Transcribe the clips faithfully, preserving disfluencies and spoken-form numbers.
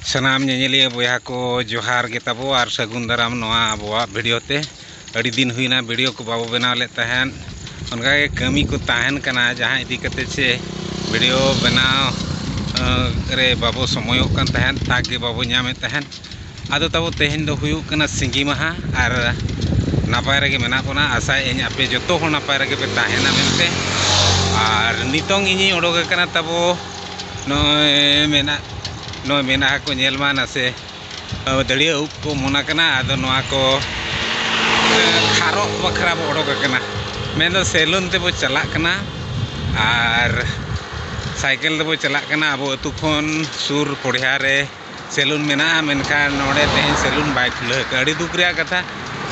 ᱥᱟᱱᱟᱢ ᱧᱮᱧᱮᱞᱤᱭᱟᱹ ᱵᱚᱭᱦᱟ ᱠᱚ ᱡᱚᱦᱟᱨ ᱜᱮ ᱛᱟᱵᱚ ᱟᱨ ᱥᱟᱹᱜᱩᱱ ᱫᱟᱨᱟᱢ ᱱᱚᱣᱟ ᱟᱵᱚᱣᱟᱜ ᱵᱷᱤᱰᱤᱭᱳ ᱛᱮ᱾ ᱟᱹᱰᱤ ᱫᱤᱱ ᱦᱩᱭᱱᱟ ᱵᱷᱤᱰᱤᱭᱳ ᱠᱚ ᱵᱟᱵᱚ ᱵᱮᱱᱟᱣ ᱞᱮᱫ ᱛᱟᱦᱮᱸᱫ, ᱚᱱᱠᱟᱜᱮ ᱠᱟᱹᱢᱤ ᱠᱚ ᱛᱟᱦᱮᱱ ᱠᱟᱱᱟ, ᱡᱟᱦᱟᱸ ᱤᱫᱤ ᱠᱟᱛᱮ ᱪᱮ ᱵᱷᱤᱰᱤᱭᱳ ᱵᱮᱱᱟᱣ ᱟᱸ, ᱨᱮ ᱵᱟᱵᱚ ᱥᱚᱢᱚᱭᱚᱜ ᱠᱟᱱ ᱛᱟᱦᱮᱸᱫ, ᱛᱟᱠ ᱜᱮ ᱵᱟᱵᱚ ᱧᱟᱢᱮᱫ ᱛᱟᱦᱮᱸᱫ᱾ ᱟᱫᱚ ᱛᱟᱵᱚ ᱛᱮᱦᱮᱧ ᱫᱚ ᱦᱩᱭᱩᱜ ᱠᱟᱱᱟ ᱥᱤᱸᱜᱤ ᱢᱟᱦᱟ ᱟᱨ ᱱᱟᱯᱟᱭ ᱨᱮᱜᱮ ᱢᱮᱱᱟᱜ ᱵᱚᱱᱟ᱾ ᱟᱥᱟᱭᱮᱫ ᱟᱹᱧ ᱟᱯᱮ ᱡᱚᱛᱚ ᱦᱚᱲ ᱱᱟᱯᱟᱭ ᱨᱮᱜᱮ ᱯᱮ ᱛᱟᱦᱮᱱᱟ ᱢᱮᱱᱛᱮ᱾ ᱟᱨ ᱱᱤᱛᱚᱝ ᱤᱧᱤᱧ ᱚᱰᱚᱠ ᱟᱠᱟᱱᱟ ᱛᱟᱵᱚ ᱱᱚᱜᱼᱚᱭ ᱢᱮᱱᱟᱜ ᱱᱚᱜᱼᱚᱭ ᱢᱮᱱᱟᱜ ᱠᱚ ᱧᱮᱞ ᱢᱟ ᱱᱟᱥᱮ ᱫᱟᱹᱲᱤᱭᱟᱹ ᱩᱵ ᱠᱚ ᱚᱢᱚᱱ ᱟᱠᱟᱱᱟ᱾ ᱟᱫᱚ ᱱᱚᱣᱟ ᱠᱚ ᱠᱷᱟᱨᱚᱜ ᱵᱟᱠᱷᱨᱟ ᱵᱚ ᱚᱰᱚᱠ ᱟᱠᱟᱱᱟ, ᱢᱮᱱᱫᱚ ᱥᱮᱞᱩᱱ ᱛᱮᱵᱚ ᱪᱟᱞᱟᱜ ᱠᱟᱱᱟ᱾ ᱟᱨ ᱥᱟᱭᱠᱮᱞ ᱛᱮᱵᱚ ᱪᱟᱞᱟᱜ ᱠᱟᱱᱟ᱾ ᱟᱵᱚ ᱟᱹᱛᱩ ᱠᱷᱚᱱ ᱥᱩᱨ ᱯᱚᱲᱦᱟ ᱨᱮ ᱥᱮᱞᱩᱱ ᱢᱮᱱᱟᱜᱼᱟ, ᱢᱮᱱᱠᱷᱟᱱ ᱱᱚᱰᱮ ᱛᱮᱦᱮᱧ ᱥᱮᱞᱩᱱ ᱵᱟᱭ ᱠᱷᱩᱞᱟᱹᱣ ᱟᱠᱟᱫᱼᱟ᱾ ᱟᱹᱰᱤ ᱫᱩᱠ ᱨᱮᱭᱟᱜ ᱠᱟᱛᱷᱟ᱾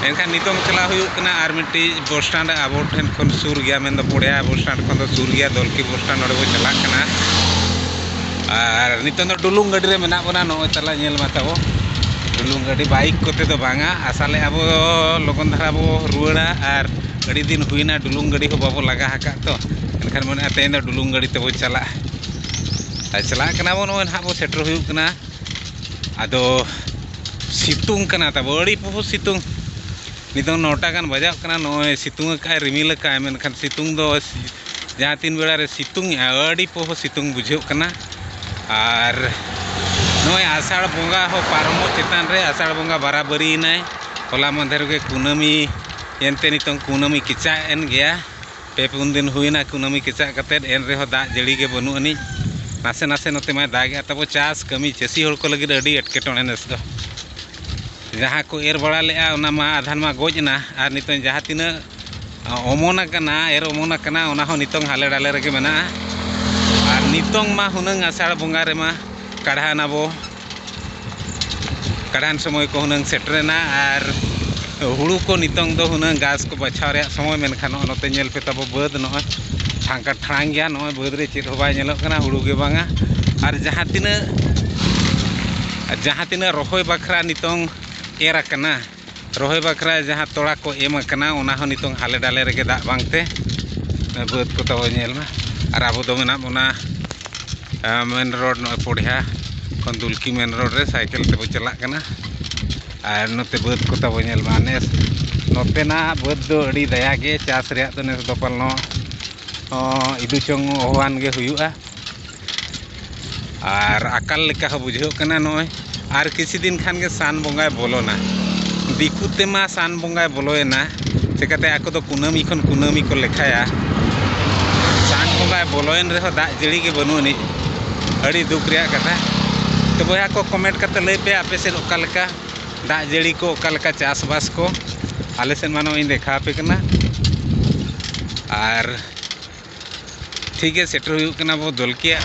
ᱮᱱᱠᱷᱟᱱ ᱱᱤᱛᱚᱝ ᱪᱟᱞᱟᱜ ᱦᱩᱭᱩᱜ ᱠᱟᱱᱟ ᱟᱨ ᱢᱤᱫᱴᱤᱡ ᱵᱚᱥ ᱥᱴᱮᱱᱰ, ᱟᱵᱚ ᱴᱷᱮᱱ ᱠᱷᱚᱱ ᱥᱩᱨ ᱜᱮᱭᱟ, ᱢᱮᱱᱫᱚ ᱯᱚᱲᱦᱟ ᱵᱚᱥ ᱥᱴᱮᱱᱰ ᱠᱷᱚᱱ ᱫᱚ ᱥᱩᱨ ᱜᱮᱭᱟ, ᱫᱚᱞᱠᱤ ᱵᱚᱥ ᱥᱴᱮᱱᱰ᱾ ᱱᱚᱰᱮ ᱵᱚ ᱪᱟᱞᱟᱜ ᱠᱟᱱᱟ᱾ ᱟᱨ ᱱᱤᱛᱚᱝ ᱫᱚ ᱰᱩᱞᱩᱝ ᱜᱟᱹᱰᱤ ᱨᱮ ᱢᱮᱱᱟᱜ ᱵᱚᱱᱟ᱾ ᱱᱚᱜᱼᱚᱭ ᱛᱟᱞᱟ ᱧᱮᱞ ᱢᱟ ᱛᱟᱵᱚ, ᱰᱩᱞᱩᱝ ᱜᱟᱹᱰᱤ, ᱵᱟᱭᱤᱠ ᱠᱚᱛᱮ ᱫᱚ ᱵᱟᱝᱟ᱾ ᱟᱥᱟ ᱞᱮᱫᱼᱟ ᱵᱚ ᱞᱚᱜᱚᱱ ᱫᱷᱟᱨᱟ ᱵᱚ ᱨᱩᱣᱟᱹᱲᱟ, ᱟᱨ ᱟᱹᱰᱤ ᱫᱤᱱ ᱦᱩᱭᱱᱟ ᱰᱩᱞᱩᱝ ᱜᱟᱹᱰᱤ ᱦᱚᱸ ᱵᱟᱵᱚ ᱞᱟᱜᱟ ᱟᱠᱟᱫ᱾ ᱛᱚ ᱮᱱᱠᱷᱟᱱ ᱢᱮᱱᱮᱫᱼᱟ ᱛᱮᱦᱮᱧ ᱫᱚ ᱰᱩᱞᱩᱝ ᱜᱟᱹᱰᱤ ᱛᱮᱵᱚ ᱪᱟᱞᱟᱜᱼᱟ᱾ ᱟᱨ ᱪᱟᱞᱟᱜ ᱠᱟᱱᱟ ᱵᱚ, ᱱᱚᱜᱼᱚᱭ ᱱᱟᱦᱟᱜ ᱵᱚ ᱥᱮᱴᱮᱨ ᱦᱩᱭᱩᱜ ᱠᱟᱱᱟ᱾ ᱟᱫᱚ ᱥᱤᱛᱩᱝ ᱠᱟᱱᱟ ᱛᱟᱵᱚ, ᱟᱹᱰᱤ ᱯᱚᱦᱚ ᱥᱤᱛᱩᱝ᱾ ᱱᱤᱛᱚᱝ ᱱᱚᱴᱟ ᱜᱟᱱ ᱵᱟᱡᱟᱣ ᱠᱟᱱᱟ, ᱱᱚᱜᱼᱚᱭ ᱥᱤᱛᱩᱝ ᱟᱠᱟᱫᱼᱟᱭ, ᱨᱤᱢᱤᱞ ᱟᱠᱟᱫᱼᱟᱭ, ᱢᱮᱱᱠᱷᱟᱱ ᱥᱤᱛᱩᱝ ᱫᱚ ᱡᱟᱦᱟᱸ ᱛᱤᱱ ᱵᱮᱲᱟ ᱨᱮ ᱥᱤᱛᱩᱝ ᱮᱜᱼᱟ, ᱟᱹᱰᱤ ᱯᱚᱦᱚ ᱥᱤᱛᱩᱝ ᱵᱩᱡᱷᱟᱹᱜ ᱠᱟᱱᱟ᱾ ᱟᱨ ᱱᱚᱜᱼᱚᱭ ᱟᱥᱟᱲ ᱵᱚᱸᱜᱟ ᱦᱚᱸ ᱯᱟᱨᱚᱢᱚᱜ ᱪᱮᱛᱟᱱ ᱨᱮ, ᱟᱥᱟᱲ ᱵᱚᱸᱜᱟ ᱵᱟᱨᱟᱵᱟᱹᱨᱤᱭᱮᱱᱟᱭ᱾ ᱦᱚᱞᱟ ᱢᱟᱫᱷᱮᱨ ᱜᱮ ᱠᱩᱱᱟᱹᱢᱤ ᱮᱱᱛᱮ ᱱᱤᱛᱚᱝ ᱠᱩᱱᱟᱹᱢᱤ ᱠᱮᱪᱟᱜ ᱮᱱ ᱜᱮᱭᱟ᱾ ᱯᱮ ᱯᱩᱱ ᱫᱤᱱ ᱦᱩᱭᱱᱟ ᱠᱩᱱᱟᱹᱢᱤ ᱠᱮᱪᱟᱜ ᱠᱟᱛᱮᱫ, ᱮᱱ ᱨᱮᱦᱚᱸ ᱫᱟᱜ ᱡᱟᱹᱲᱤ ᱜᱮ ᱵᱟᱹᱱᱩᱜ ᱟᱹᱱᱤᱡ᱾ ᱱᱟᱥᱮ ᱱᱟᱥᱮ ᱱᱚᱛᱮ ᱢᱟᱭ ᱫᱟᱜᱮᱜᱼᱟ᱾ ᱛᱟᱵᱚ ᱪᱟᱥ ᱠᱟᱹᱢᱤ ᱪᱟᱹᱥᱤ ᱦᱚᱲ ᱠᱚ ᱞᱟᱹᱜᱤᱫ ᱟᱹᱰᱤ ᱮᱴᱠᱮᱴᱚᱬᱮ ᱱᱮᱥ ᱫᱚ᱾ ᱡᱟᱦᱟᱸ ᱠᱚ ᱮᱨ ᱵᱟᱲᱟ ᱞᱮᱜᱼᱟ, ᱚᱱᱟ ᱢᱟ ᱟᱫᱷᱟᱱ ᱢᱟ ᱜᱚᱡ ᱮᱱᱟ, ᱟᱨ ᱱᱤᱛᱚᱝ ᱡᱟᱦᱟᱸ ᱛᱤᱱᱟᱹᱜ ᱚᱢᱚᱱ ᱟᱠᱟᱱᱟ, ᱮᱨ ᱚᱢᱚᱱ ᱟᱠᱟᱱᱟ, ᱚᱱᱟ ᱦᱚᱸ ᱱᱤᱛᱚᱝ ᱦᱟᱞᱮ ᱰᱟᱞᱮ ᱨᱮᱜᱮ ᱢᱮᱱᱟᱜᱼᱟ᱾ ᱟᱨ ᱱᱤᱛᱚᱝ ᱢᱟ ᱦᱩᱱᱟᱹᱝ ᱟᱥᱟᱲ ᱵᱚᱸᱜᱟ ᱨᱮᱢᱟ ᱠᱟᱲᱦᱟᱱ ᱟᱵᱚ, ᱠᱟᱲᱦᱟᱱ ᱥᱚᱢᱚᱭ ᱠᱚ ᱦᱩᱱᱟᱹᱝ ᱥᱮᱴᱮᱨᱮᱱᱟ᱾ ᱟᱨ ᱦᱩᱲᱩ ᱠᱚ ᱱᱤᱛᱚᱝ ᱫᱚ ᱦᱩᱱᱟᱹᱝ ᱜᱷᱟᱥ ᱠᱚ ᱵᱟᱪᱷᱟᱣ ᱨᱮᱭᱟᱜ ᱥᱚᱢᱚᱭ, ᱢᱮᱱᱠᱷᱟᱱ ᱱᱚᱜᱼᱚ ᱱᱚᱛᱮ ᱧᱮᱞ ᱯᱮ ᱛᱟᱵᱚ ᱵᱟᱹᱫᱽ, ᱱᱚᱜᱼᱚᱭ ᱴᱷᱟᱝᱠᱟ ᱴᱷᱟᱲᱟᱝ ᱜᱮᱭᱟ᱾ ᱱᱚᱜᱼᱚᱭ ᱵᱟᱹᱫᱽ ᱨᱮ ᱪᱮᱫ ᱦᱚᱸ ᱵᱟᱭ ᱧᱮᱞᱚᱜ ᱠᱟᱱᱟ, ᱦᱩᱲᱩ ᱜᱮ ᱵᱟᱝᱟ᱾ ᱟᱨ ᱡᱟᱦᱟᱸ ᱛᱤᱱᱟᱹᱜ ᱟᱨ ᱡᱟᱦᱟᱸ ᱛᱤᱱᱟᱹᱜ ᱨᱚᱦᱚᱭ ᱵᱟᱠᱷᱨᱟ ᱱᱤᱛᱚᱝ ᱮᱨ ᱟᱠᱟᱱᱟ, ᱨᱚᱦᱚᱭ ᱵᱟᱠᱷᱨᱟ ᱡᱟᱦᱟᱸ ᱛᱚᱲᱟ ᱠᱚ ᱮᱢ ᱟᱠᱟᱱᱟ, ᱚᱱᱟ ᱦᱚᱸ ᱱᱤᱛᱚᱝ ᱦᱟᱞᱮ ᱰᱟᱞᱮ ᱨᱮᱜᱮ ᱫᱟᱜ ᱵᱟᱝᱛᱮ ᱵᱟᱹᱫᱽ ᱠᱚ ᱛᱟᱵᱚ ᱧᱮᱞ ᱢᱟ᱾ ᱟᱨ ᱟᱵᱚ ᱫᱚ ᱢᱮᱱᱟᱜ ᱵᱚᱱᱟ ᱢᱮᱱ ᱨᱳᱰ, ᱱᱚᱜᱼᱚᱭ ᱯᱚᱲᱦᱟ ᱠᱷᱚᱱ ᱫᱩᱞᱠᱤ ᱢᱮᱱ ᱨᱳᱰ ᱨᱮ ᱥᱟᱭᱠᱮᱞ ᱛᱮᱵᱚ ᱪᱟᱞᱟᱜ ᱠᱟᱱᱟ᱾ ᱟᱨ ᱱᱚᱛᱮ ᱵᱟᱹᱫᱽ ᱠᱚ ᱛᱟᱵᱚ ᱧᱮᱞ ᱢᱟ᱾ ᱱᱮᱥ ᱱᱚᱛᱮᱱᱟᱜ ᱵᱟᱹᱫᱽ ᱫᱚ ᱟᱹᱰᱤ ᱫᱟᱭᱟ ᱜᱮ, ᱪᱟᱥ ᱨᱮᱭᱟᱜ ᱫᱚ ᱱᱮᱥ ᱫᱚ ᱯᱟᱞᱱᱚ ᱦᱚᱸ ᱤᱫᱩ ᱪᱚᱝ ᱚᱦᱚᱣᱟᱱ ᱜᱮ ᱦᱩᱭᱩᱜᱼᱟ᱾ ᱟᱨ ᱟᱠᱟᱞ ᱞᱮᱠᱟ ᱦᱚᱸ ᱵᱩᱡᱷᱟᱹᱜ ᱠᱟᱱᱟ᱾ ᱱᱚᱜᱼᱚᱭ ᱟᱨ ᱠᱤᱪᱷᱩ ᱫᱤᱱ ᱠᱷᱟᱱ ᱜᱮ ᱥᱟᱱ ᱵᱚᱸᱜᱟᱭ ᱵᱚᱞᱚᱱᱟ᱾ ᱫᱤᱠᱩ ᱛᱮᱢᱟ ᱥᱟᱱ ᱵᱚᱸᱜᱟᱭ ᱵᱚᱞᱚᱭᱮᱱᱟ, ᱪᱤᱠᱟᱹᱛᱮ ᱟᱠᱚ ᱫᱚ ᱠᱩᱱᱟᱹᱢᱤ ᱠᱷᱚᱱ ᱠᱩᱱᱟᱹᱢᱤ ᱠᱚ ᱞᱮᱠᱷᱟᱭᱟ᱾ ᱥᱟᱱ ᱵᱚᱸᱜᱟᱭ ᱵᱚᱞᱚᱭᱮᱱ ᱨᱮᱦᱚᱸ ᱫᱟᱜ ᱡᱟᱹᱲᱤ ᱜᱮ ᱵᱟᱹᱱᱩᱜ ᱟᱹᱱᱤᱡ᱾ ᱟᱹᱰᱤ ᱫᱩᱠ ᱨᱮᱭᱟᱜ ᱠᱟᱛᱷᱟ᱾ ᱛᱚ ᱵᱚᱭᱦᱟ ᱠᱚ, ᱠᱚᱢᱮᱱᱴ ᱠᱟᱛᱮ ᱞᱟᱹᱭ ᱯᱮ, ᱟᱯᱮ ᱥᱮᱫ ᱚᱠᱟ ᱞᱮᱠᱟ ᱫᱟᱜ ᱡᱟᱹᱲᱤ ᱠᱚ, ᱚᱠᱟ ᱞᱮᱠᱟ ᱪᱟᱥᱵᱟᱥ ᱠᱚ᱾ ᱟᱞᱮ ᱥᱮᱫ ᱢᱟ ᱱᱚᱜᱼᱚᱭ ᱤᱧ ᱫᱮᱠᱷᱟᱣ ᱟᱯᱮ ᱠᱟᱱᱟ᱾ ᱟᱨ ᱴᱷᱤᱠ ᱜᱮ, ᱥᱮᱴᱮᱨ ᱦᱩᱭᱩᱜ ᱠᱟᱱᱟ ᱵᱚ ᱫᱚᱞᱠᱤᱭᱟ᱾